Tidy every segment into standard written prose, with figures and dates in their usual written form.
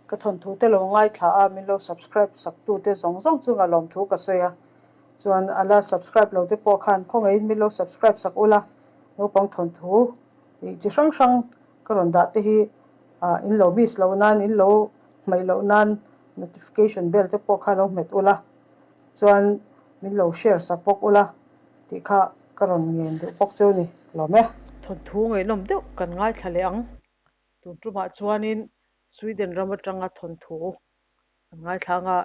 Ka thawnthu te lo ngaithla a, min lo subscribe sak tu te zawng zawng chunga lawmthu ka sawi a. Chuan a la subscribe lo te pawh khan khawngaihin min lo subscribe sak ula, naupang thawnthu ih chi hrang hrang ka rawn dah te hi ah in lo miss loh nan, in lo hmaih loh nan notification bell te pawh kha lo hmet ula, chuan min lo share sak bawk ula tih kha ka rawn ngen duh bawk cheu ni lawm e. Thawnthu ngaihnawm deuh kan ngaithla leh ang. Tun tumah chuanin Sweden ram atanga thawnthu an ngaithla anga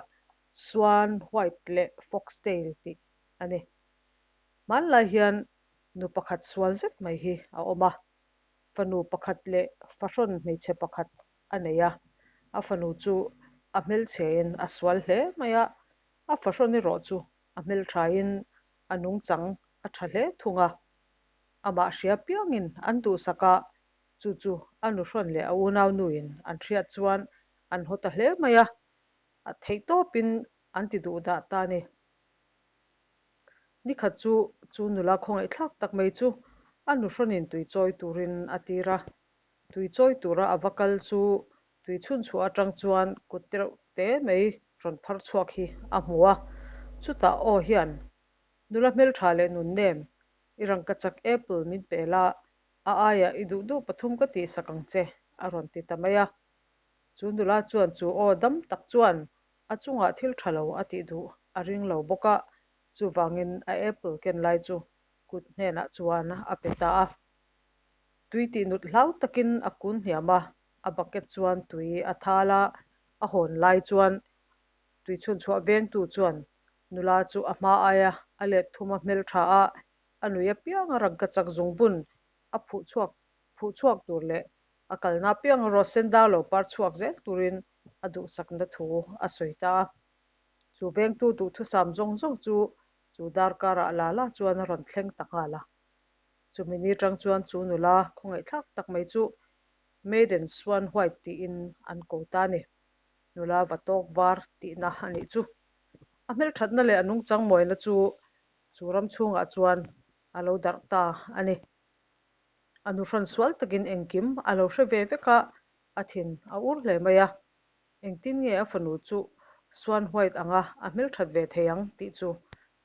Swan White leh Foxtail tih a ni. Hmanlai hian nu pakhat sual zet mai hi a awm a, fanu pakhat leh fahrawn hmeichhe pakhat a nei a, a fanu chu a hmelchhein a sual hle mai a, a fahrawn erawh chu a hmelthain a nungchang a tha hle thung a, amah hria piangin an duhsak a, Chu chu a nuhrawn leh a unau nuin an hriat chuan an haw ta hle mai a, a theih tawpin an ti duh dah ta a ni. Nikhat chu chu nula khawngaihthlak tak mai chu a nuhrawnin tui chawi turin a tir a, tui chawi tura a va kal chu tui chhunchhuah atang chuan kut tereuh te mai rawn phar chhuak hi a hmu a, chutah aw hian, Nula hmeltha leh nunnem, i rangkachak apple min pe la, A aiah i duh duh pathum ka tihsak ang che, a rawn ti ta mai a. Chu nula chuan chu aw dam tak chuan a chungah thil tha lo a tih duh a ring lo bawk a, chuvangin a apple ken lai chu kut hnenah chuan a pe ta a. Tui tih nut hlau takin a kun hniam a, a bucket chuan tui a thal a, a hawn lai chuan tui chhunchhuah vengtu chuan nula chu a hma aia a let thum a hmeltha a, A nui apianga rangkachak zungbun a phuh chhuak phuh chhuak tur leh a kalna apianga rose sen dar lo par chhuak zel turin a duhsakna thu a sawi ta a. Chu vengtu duhthusam zawng zawng chu chu darkarah la la chuan a rawn thleng ta nghal a. Chumi ni tang chuan chu nula khawngaihthlak tak mai chu Maiden Swan White tiin an ko ta a ni. Nula va tawk var tihna a nih chu. A hmelthatna leh a nungchang mawina chu Chu ram chhungah chuan a lo darh ta a ni. A nuhrawn sual takin engkim a lo hre ve vek a, a thin a ur hle mai a. Engtin nge a fanu chu Swan White anga a hmelthat ve thei ang tih chu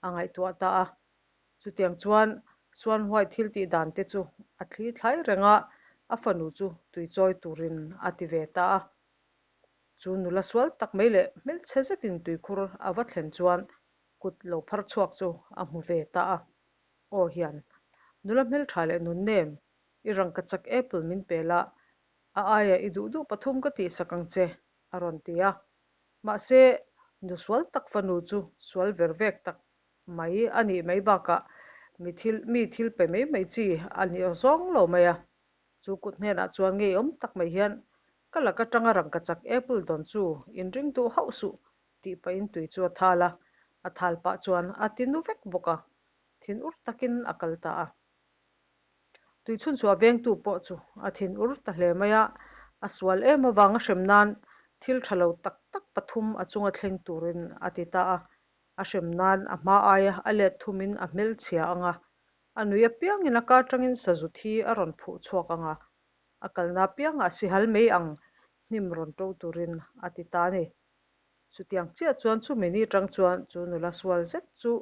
a ngaihtuah ta a. Chutiang chuan Swan White thil tih dan te chu a thli thlai reng a, a fanu chu tuichawi turin a ti ve ta a. Chu nula sual tak mai leh hmelchhe zetin tuikhur a va thlen chuan Kut lo phar chhuak chu a hmu ve ta a. Aw hian, nula hmeltha leh nun nem, i rangkachak apple min pe la, a aia i duh duh pathum ka tihsak ang che, a rawn ti a. Mahse, nu sual tak fanu chu sual ver vek tak mai a nih mai bakah mi thil mi thil pe mai mai chi a ni zawng lo mai a. Chu kut hnenah chuan ngeiawm tak mai hian, Ka lak atanga rangkachak apple dawn chu inring duh hauh suh, tih pahin tui chu a thal a, a thal pah chuan a ti nu vek bawk a, thin ur takin a kal ta a. Tui chhunchhuah vengtu pawh chu a thin ur ta hle mai a, a sual em avanga hrem nan thil tha lo tak tak pathum a chunga thleng turin a ti ta a, a hrem nan a hma aia a let thumin a hmelchhia ang a, a nui apiangin a kar tangin sazu thi a rawn phuh chhuak ang a, a kalna apiangah sihal mai ang hnim rawn to turin a ti ta a ni. Chutiang chiah chuan chumi ni tang chuan chu nula sual zet chu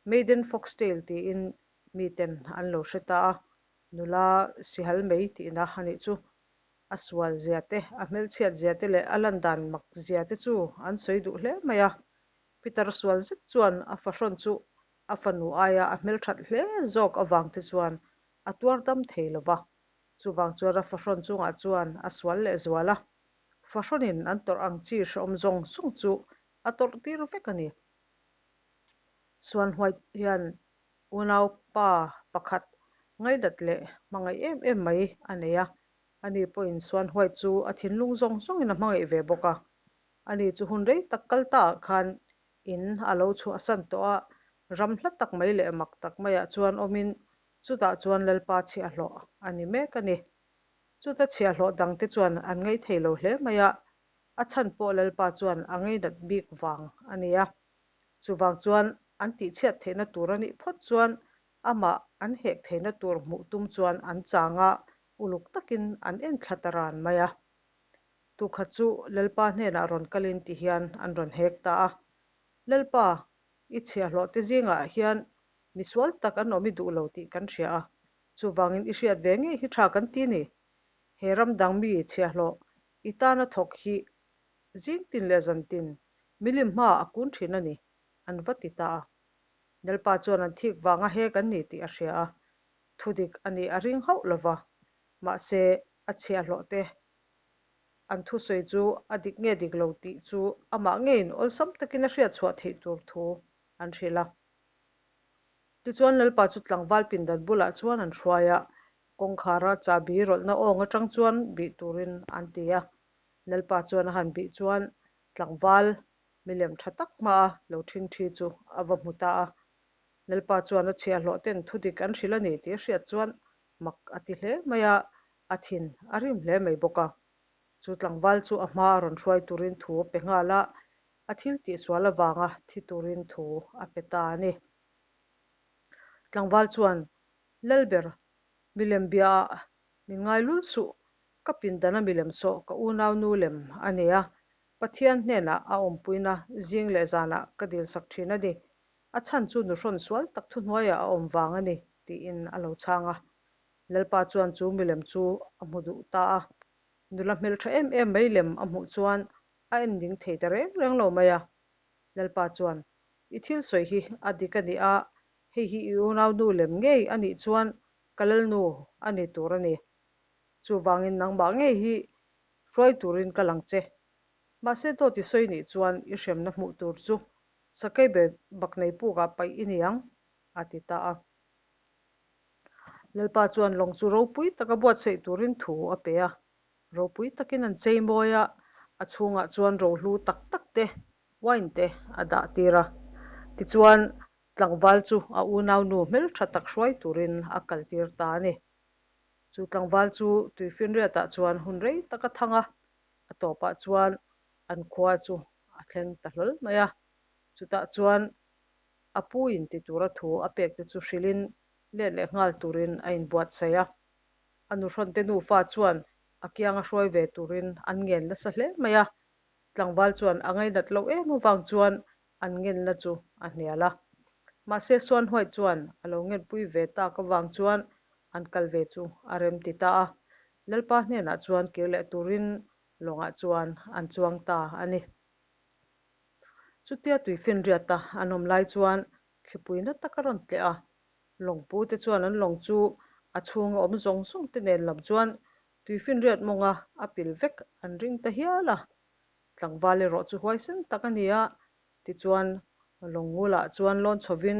Maiden Foxtail tiin miten an lo hre ta a, nula sihal mai tihna a nih chu. A sual zia te, a hmelchhiat zia te leh a lan dan mak zia te chu an sawi duh hle mai a. Peter sual zet chuan a fahrawn chu a fanu aia a hmelthat hle zawk avang te chuan a tuar dam thei lo va, chuvang chuan a fahrawn chungah chuan a sual leh zual a. Fahrawnin an tawrh ang chi hrehawm zawng zawng chu a tawrh tir vek a ni. Swan White hian unaupa pakhat ngaidat leh hmangaih em em mai a nei a, ani pawhin Swan White chu a thinlung zawng zawngin a hmangaih ve bawk a. Ani chu hun rei tak kal taah khan in a lo chhuahsan tawh a, ram hla tak mai leh mak tak maiah chuan awmin chutah chuan Lalpa chhiahhlawh a ni mek a ni. Chuta chhiahhlawh dangte chuan an ngei thei lo hle mai a, a chhan pawh Lalpa chuan a ngeinat bik vang a ni a. Chuvang chuan an tihchhiat theihna tur a nih phawt chuan amah an hek theihna tur hmuh tum chuan an chang a, uluk takin an en thla ta ran mai a. Tukhat chu Lalpa hnenah rawn kalin ti hian an rawn hek ta a, Lalpa, i chhiahhlawhte zingah hian misual tak an awm i duh lo tih kan hria a, chuvangin i hriat ve ngei hi tha kan ti ni. He ram dang mi chhiahhlawh i tana thawk hi zing tin leh zan tin milim hmaah a kun thin a ni, an va ti ta a. Lalpa chuan an thik vanga hek an ni tih a hria a, thudik a nih a ring hauh lova, mahse a chhiahhlawhte an thusawi chu a dik nge dik lo tih chu amah ngeiin awlsam takin a hriat chhuah theih tur thu an hrilh a. Tichuan Lalpa chu tlangval pindan bulah chuan an hruai a, kawngkhara chahbi rawlhna awng atang chuan bih turin an ti a. Lalpa chuan a han bih chuan tlangval milem tha tak hmaa lo ṭhingṭhi chu a va hmu ta a. Lalpa chuan a chhiahhlawh ten thudik an hrilh a ni tih a hriat chuan mak a ti hle mai a, a thin a rim hle mai bawk a. Chu tlangval chu a hma a rawn hruai turin thu a pe nghal a, a thil tihsual avanga thi turin thu a pe ta a ni. Tlangval chuan, Lalber, milem biaah min ngai lul suh, ka pindana milem sawh ka unaunu lem a ni a, Pathian hnenah a awmpuina zing leh zanah ka dilsak thin a ni. A chhan chu nuhrawn sual tak thuhnuaiah a awm vang a ni, tiin a lo chhang a. Lalpa chuan chu milem chu a hmu duh ta a. Nula hmeltha em em mai lem a hmuh chuan a en ding thei ta reng reng lo mai a. Lalpa chuan, I thil sawi hi a dik a ni a, hei hi i unaunu lem ngei a nih chuan ka lalnu a ni tur a ni. Chuvangin nangmah ngei hi hruai turin ka lang che. Mahse dawt i sawi nih chuan i hremna hmuh tur chu sakei be baknei pukah paih i ni ang, a ti ta a. Lalpa chuan lawng chu ropui taka buatsaih turin thu a pe a. Ropui takin an chei mawi a, a chhungah chuan rohlu tak tak te, wine te a dah tir a. Tichuan, tlangval chu a unaunu hmeltha tak hruai turin a kaltir ta a ni. Chu tlangval chu tuifinriatah chuan hun rei tak a thang a, a tawpah chuan an khua chu a thleng ta hlawl mai a. Chutah chuan a pu in ti tura thu a pek te chu hrilhin let leh nghal turin a inbuatsaih a. A nuhrawnte nufa chuan a kianga hruai ve turin an ngen nasa hle mai a. Tlangval chuan a ngainat loh em avang chuan an ngenna chu a hnial a. Mahse Suanhuai chuan a lo ngenpui ve tak avang chuan an kal ve chu a rem ti ta a. Lalpa hnenah chuan kir leh turin lawngah chuan an chuang ta a ni. Chutia tuifinriata an awm lai chuan thlipui na tak a rawn tleh a, lawngpu te chuan an lawng chu a chhunga awm zawng zawng te nen lam chuan tuifinriat mawnga a pil vek an ring ta hial a. Tlangval erawh chu huaisen tak a ni a, tichuan lawng ngulah chuan lawn chhovin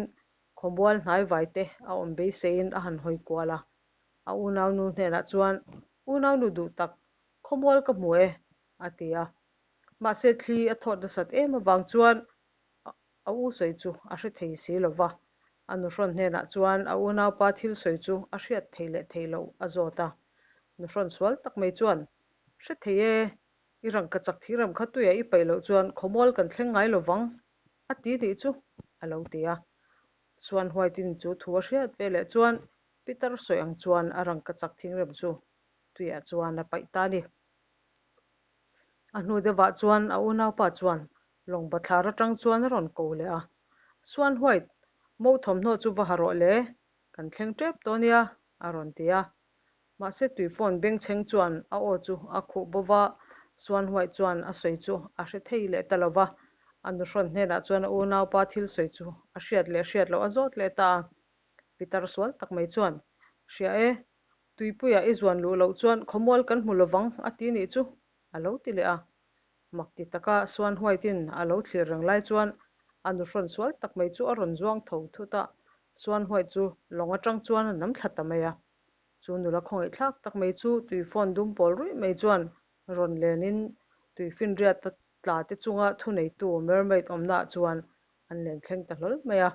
khawmual hnai vai te a awm beiseiin a han hawi kual a. A unaunu hnenah chuan, Unaunu duh tak, khawmual ka hmu e, a ti a. Mahse thli a thawt nasat em avang chuan a u sawi chu a hre thei si lo va. A nuhrawn hnenah chuan a unaupa thil sawi chu a hriat theih leh theih loh a zawt a. Nuhrawn sual tak mai chuan, Hre thei e, i rangka chak thiram kha tuiah i paih loh chuan khawmual kan thleng ngai lo vang, a ti nih chu, a lo ti a. Suan Huaitin chu thu a hriat ve leh chuan Peter sawi ang chuan a rangka chak thingrem chu tuiah chuan a paih ta a ni. A hnu deuhah chuan a unaupa chuan lawng bathlar atang chuan a rawn ko leh a, Swan White, mo thawmhnaw chu va ha rawh le, kan thleng tep tawh nia, a rawn ti a. Mahse tui phone bengchheng chuan a aw chu a khuh bo va, Swan White chuan a sawi chu a hre thei leh ta lo va, a nuhrawn hnenah chuan a unaupa thil sawi chu a hriat leh hriat loh a zawt leh ta a. Pitar sual tak mai chuan, Hria e, Tuipuiah i zuan luh loh chuan khawmual kan hmu lovang a ti nih chu, a lo ti leh a. Mak ti taka Suan Huaitin a lo thlir reng lai chuan a nuhrawn sual tak mai chu a rawn zuang tho thut a, Suan Huait chu lawng atang chuan a nam thla ta mai a. Chu nula khawngaihthlak tak mai chu tui phone dum pawl ruih mai chuan rawn lenin tuifinriat tla te chunga thuneitu mermaid awmnaah chuan an len thleng ta hlawl mai a.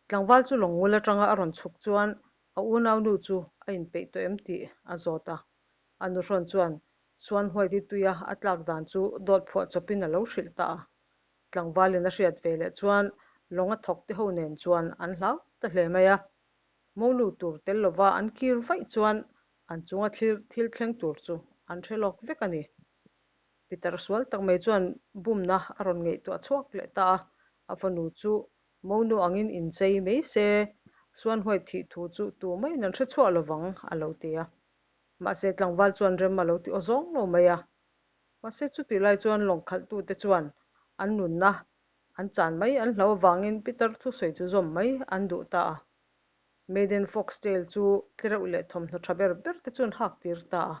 Tlangval chu lawng ngul atanga a rawn chhuk chuan a unaunu chu a inpeih tawh em tih a zawt a. A nuhrawn chuan Suan Huaiti tuia a tlak dan chu dawt phuah chawpin a lo hrilh ta a. Tlangvalin a hriat ve leh chuan lawng a thawk te ho nen chuan an hlau ta hle mai a. Monu tur tel lova an kir vaih chuan an chunga thil thleng tur chu an hre lawk vek a ni. Pitar sual tak mai chuan bumna a rawn ngaihtuah chhuak leh ta a, a fanu chu monu angin inchei mai se, Swan White thih thu chu tu maiin an hre chhuah lovang a lo ti a. Mahse tlangval chuan rem a lo ti aw zawng lo mai a. Mahse chutih lai chuan lawng khalhtute chuan an nunna an chan mai an hlauh avangin Peter thusawi chu zawm mai an duh ta a. Maiden Foxtail chu tlereuh leh thawmhnaw tha ber ber te chuan hak tir ta a.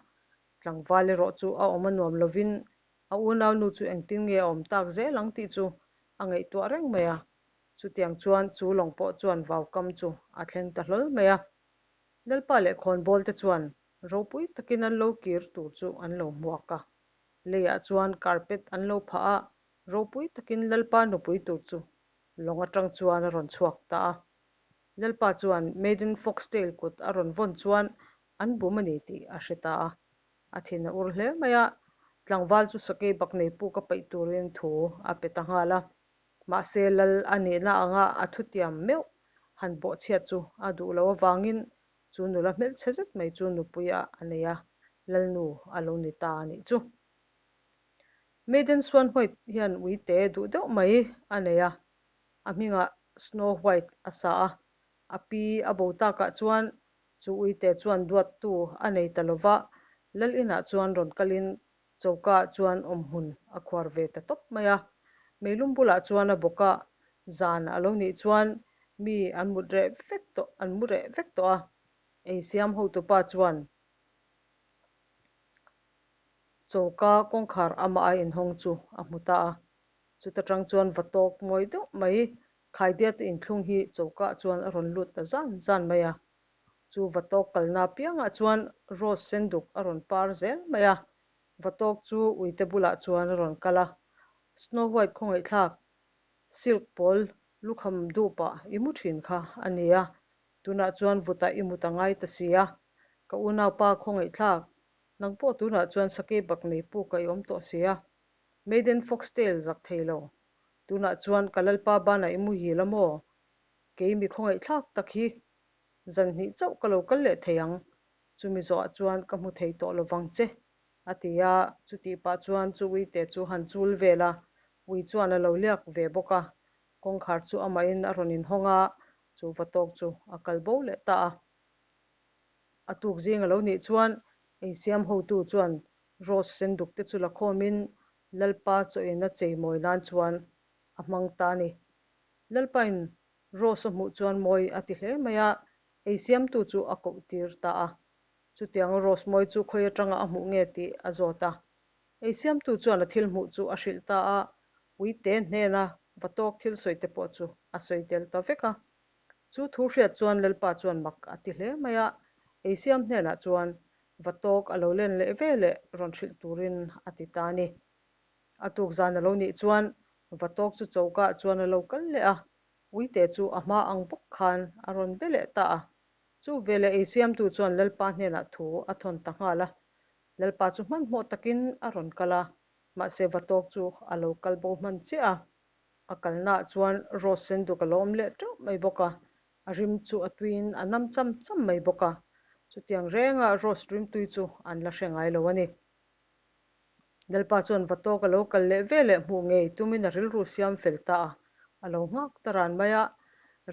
Tlangval erawh chu a awm a nuam lovin a unaunu chu engtin nge a awm tak zel ang tih chu a ngaihtuah reng mai a. Chutiang chuan chu lawng pawh chuan vaukam chu a thleng ta hlawl mai a. Lalpa leh khawnbawl te chuan ropui takin an lo kir tur chu an lo hmuak a. Leiah chuan carpet an lo phah a, ropui takin Lalpa nupui tur chu lawng atang chuan a rawn chhuak ta a. Lalpa chuan Maiden Foxtail kut a rawn vawn chuan an bum a ni tih a hre ta a. A thin a ur hle mai a, tlangval chu sakei bak nei puk a paih turin thu a pe ta nghal a. Mahse lal a nihna anga a thutiam meuh han bawhchhiat chu a duh loh avangin chu nula hmelchhe zet mai chu nupui ah a nei a, lalnu a lo ni ta a nih chu. Maiden Swan White hian uite duh deuh mai a nei a, a hmingah Snow White a sa a, a pi a bo takah chuan chu uite chuan duattu a nei ta lova, lal inah chuan rawn kalin choka ah chuan awmhmun a khuar ve ta tawp mai a. Meilum bulah chuan a bawk a, zan a lo nih chuan mi an mut reh vek tawh an mu reh vek tawh a, eisiam hotupa chuan choka kawngkhar amah a inhawng chu a hmu ta a. Chuta tang chuan va tawk mawi deuh mai khaidiat inthlung hi choka ah chuan a rawn lut ta zan zan mai a. Chu va tawk kalna apiangah chuan rose senduk a rawn par zel mai a. Va tawk chu uite bulah chuan a rawn kal a, Snow White khawngaihthlak silk pawl lukham dupa i mu thin kha a ni a, tunah chuan vutah i mut a ngai ta si a, ka unaupa khawngaihthlak nang pawh tunah chuan sakei bak nei puk a i awm tawh si a, Maiden Foxtail zak thei lo, tunah chuan ka lalpa banah i muhil a maw? Kei mi khawngaihthlak tak hi zan hnih chauh ka lo kal leh thei ang, chumi zawhah chuan ka hmu thei tawh lovang che, a ti a. Chutih pah chuan chu uite chu han chul vel a, ui chuan a lo liak ve bawk a, kawngkhar chu amahin a rawn inhawng a, chu va tawk chu a kal bo leh ta a. A tuk zing a lo nih chuan eisiam hotu chuan Rose senduk te chu la khawmin Lalpa chawina cheimawi nan chuan a hmang ta a ni. Lalpain Rose a hmuh chuan mawi a ti hle mai a, eisiamtu chu a koh tir ta a. Chutiang Rose mawi chu khawi atanga a hmuh nge tih a zawt a. Eisiamtu chuan a thil hmuh chu a hrilh ta a, uite hnena va tawk thil sawi te pawh chu a sawi tel ta vek a. Chu thu hriat chuan Lalpa chuan mak a ti hle mai a, eisiam hnenah chuan va tawk a lo len leh ve leh rawn hrilh turin a ti ta a ni. A tuk zan a lo nih chuan va tawk chu choka ah chuan a lo kal leh a, uite chu a hma ang bawk khan a rawn be leh ta a. Chu veleh eisiamtu chuan Lalpa hnenah thu a thawn ta nghal a. Lalpa chu hmanhmawh takin a rawn kal a, mahse va tawk chu a lo kal bo hman chiah a. A kalnaah chuan rose senduk a lo awm leh teuh mai bawk a, a rim chu a tuiin a nam cham cham mai bawk a. Chutiang renga rose rim tui chu an la hre ngai lo a ni. Lalpa chuan va tawk a lo kal leh ve leh hmuh ngei tumin a rilru siam fel ta a, a lo nghak ta ran mai a.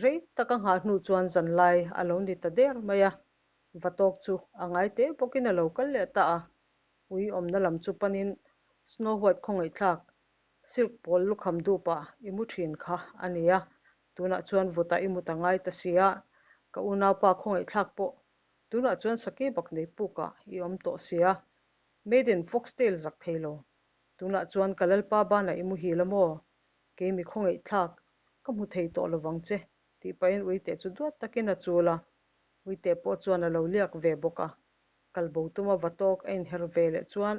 Rei tak a nghah hnu chuan zanlai a lo ni ta der mai a. Va tawk chu a ngai teh bawkin a lo kal leh ta a. Ui awmna lam chu panin Snow White khawngaihthlak Silk pawl lukham dupa i mu thin kha a ni a, tunah chuan vutah i mut a ngai ta si a, ka unaupa khawngaihthlak pawh tunah chuan saki bak nei pukah i awm tawh si a, Maiden Foxtail zak thei lo, tunah chuan ka lalpa banah i muhil a maw? Kei mi khawngaihthlak ka hmu thei tawh lovang che tih pahin uite chu duat takin a chul a, uite pawh chuan a lo liak ve bawk a, kalbo tuma va tawk a inher ve leh chuan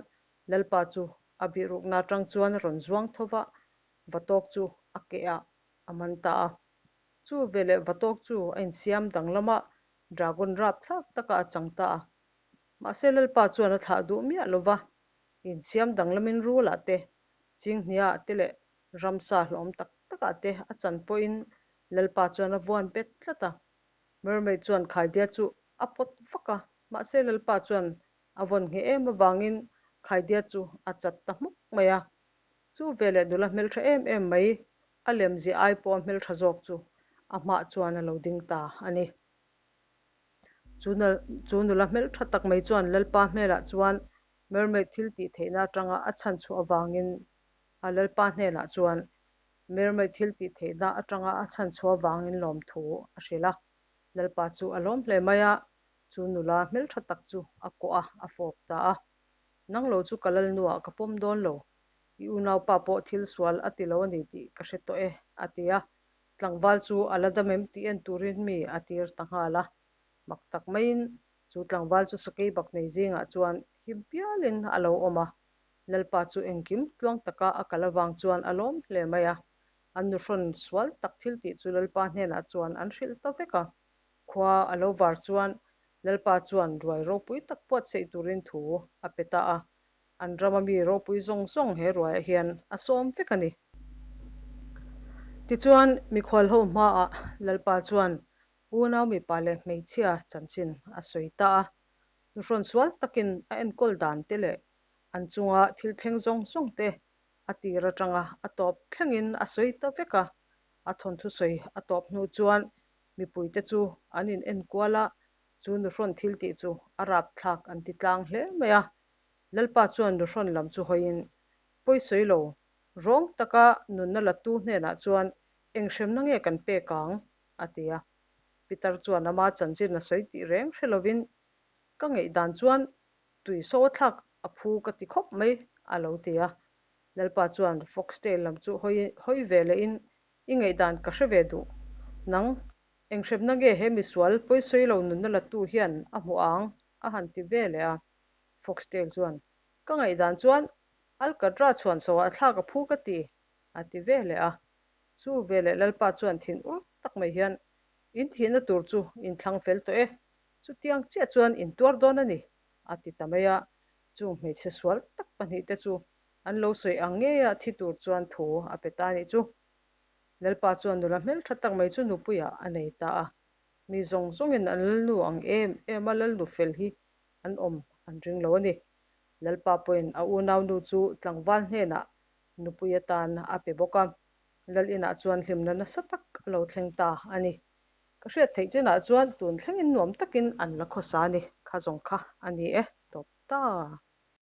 Lalpa chu a bihrukna atang chuan a rawn zuang tho va, Vatawk chu a keh ah a man ta a. Chu veleh Vatawk chu a insiam danglam a, dragon rapthlak takah a chang ta a. Mahse Lalpa chuan a thlah duh miah lo va, insiam danglamin rulah te, chinghniaah te leh ramsa hlawm tak takah te a chan pawhin Lalpa chuan a vuan bet tlat a. Mermaid chuan khaidia chu a pawt vak a, mahse Lalpa chuan. A vawn ngheh em avangin khaidiat chu a chat ta hmuk mai a. Chu veleh nula hmeltha em em mai, a lemziah ai pawha hmeltha zawk chu a hmah chuan a lo ding ta a ni. Chu nula hmeltha tak mai chuan Lalpa hmelah chuan Mermaid thil tih theihna atanga a chhan chhuah avangin a Lalpa hnenah chuan Mermaid thil tih theihna atanga a chhan chhuah avangin lawmthu a hrilh a. Lalpa chu a lawm hle mai a, chu nula hmeltha tak chu a kawh a, a fawp ta a. Nang lo chu ka lalnuah ka pawm dawn lo, i unaupa pawh thil sual a ti lo a ni tih ka hre tawh e, a ti a. Tlangval chu a la dam em tih en turin mi a tir ta nghal a. Mak tak maiin chu tlangval chu sakei bak nei zingah chuan him pialin a lo awm a. Lalpa chu engkim tluang taka a kal avang chuan a lawm hle mai a. An nuhrawn sual tak thil tih chu Lalpa hnenah chuan an hrilh ta vek a. Khua a lo var chuan Lalpa chuan ruai ropui tak buatsaih turin thu a pe ta a. An rama mi ropui zawng zawng he ruaiah hian a sawm vek a ni. Tichuan, mikhual ho hmaah Lalpa chuan unau mipa leh hmeichhia chanchin a sawi ta a. Nuhrawn sual takin a enkawl dan te leh an chunga thil thleng zawng zawng te a tir atanga a tawp thlengin a sawi ta vek a. A thawnthu sawi a tawp hnu chuan mipuite chu an in enkual a, chu nuhrawn thil tih chu a rapthlak an ti tlang hle mai a. Lalpa chuan nuhrawn lam chu hawiin, Pawi sawi lo, rawng taka nunna latu hnenah chuan eng hremna nge kan pek ang? a ti a. Pitar chuan ama chanchin a sawi tih reng hre lovin, Ka ngeih dan chuan tui so thlak a phu ka ti khawp mai, a lo ti a. Lalpa chuan Foxtail lam chu hawi hawi ve lehin, I ngaihdan ka hre ve duh. Nang, eng hremna nge he misual pawisawi lo nunna latu hian a hmu ang? a han ti ve leh a. Foxtail chuan, Ka ngaihdan chuan Alcatra chhuan chhoah a thlak a phu ka ti, a ti ve leh a. Chu veleh Lalpa chuan thin ur tak mai hian, In thihna tur chu in thlang fel tawh e, chutiang chiah chuan in tuar dawn a ni, a ti ta mai a. Chung hmeichhe sual tak pahnihte chu an lo sawi ang ngeia thi tur chuan thu a pe ta a nih chu. Lalpa chuan nula hmeltha tak mai chu nupuiah a nei ta a. Mi zawng zawngin an lalnu ang em em a lalnu fel hi an awm an ring lo a ni. Lalpa pawhin a unaunu chu tlangval hnenah nupui atan a pe bawk a. Lal inah chuan hlimna nasa tak a lo thleng ta a ni. Ka hriat theih chinah chuan tun thlengin nuam takin an la khawsa a ni. Kha zawng kha a ni e, tawp ta.